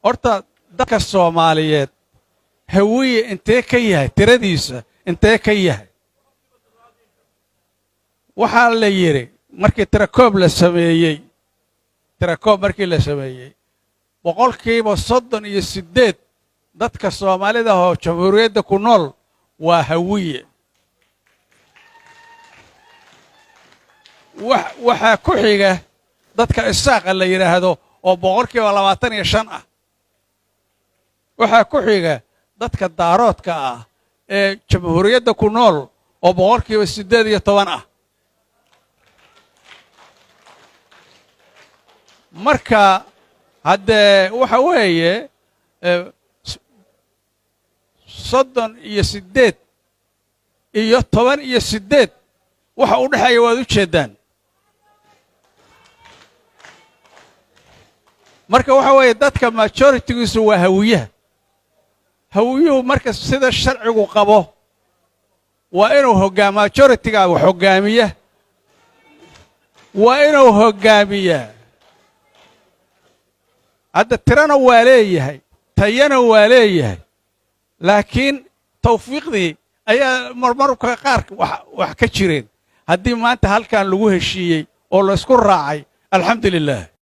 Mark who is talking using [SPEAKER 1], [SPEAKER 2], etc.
[SPEAKER 1] Horta dadka Soomaaliyeed Hawiye intee ka yahay? Tiradiisa intee ka yahay? Waxaa la yidhi markii tirakoob la sameeyey, tirakoob markii la sameeyey, 38% dadka Soomaalida oo jamhuuriyadda ku nool waa Hawiye. Waxaa ku xiga dadka Isaaqa la yidhaahdo oo 25% ah. Waxaa ku xiga dadka Daaroodka ah ee jamhuuriyadda ku nool oo 18% ah. Marka haddee waxa weeye 38 iyo 18, waxa u dhexeeya waad u jeeddaan. Marka waxa weeye dadka majoritigiisu waa Hawiyaha. Hawiyuhu marka sida sharcigu qabo waa inuu hoggaa majoritiga wax hoggaamiya, waa inuu hoggaamiyaa. Hadda tirana waa leeyahay, tayana waa leeyahay, laakiin tawfiiqdii ayaa marmarka qaar wax ka jireen. Haddii maanta halkan lagu heshiiyey oo laysku raacay, alxamdu lilah.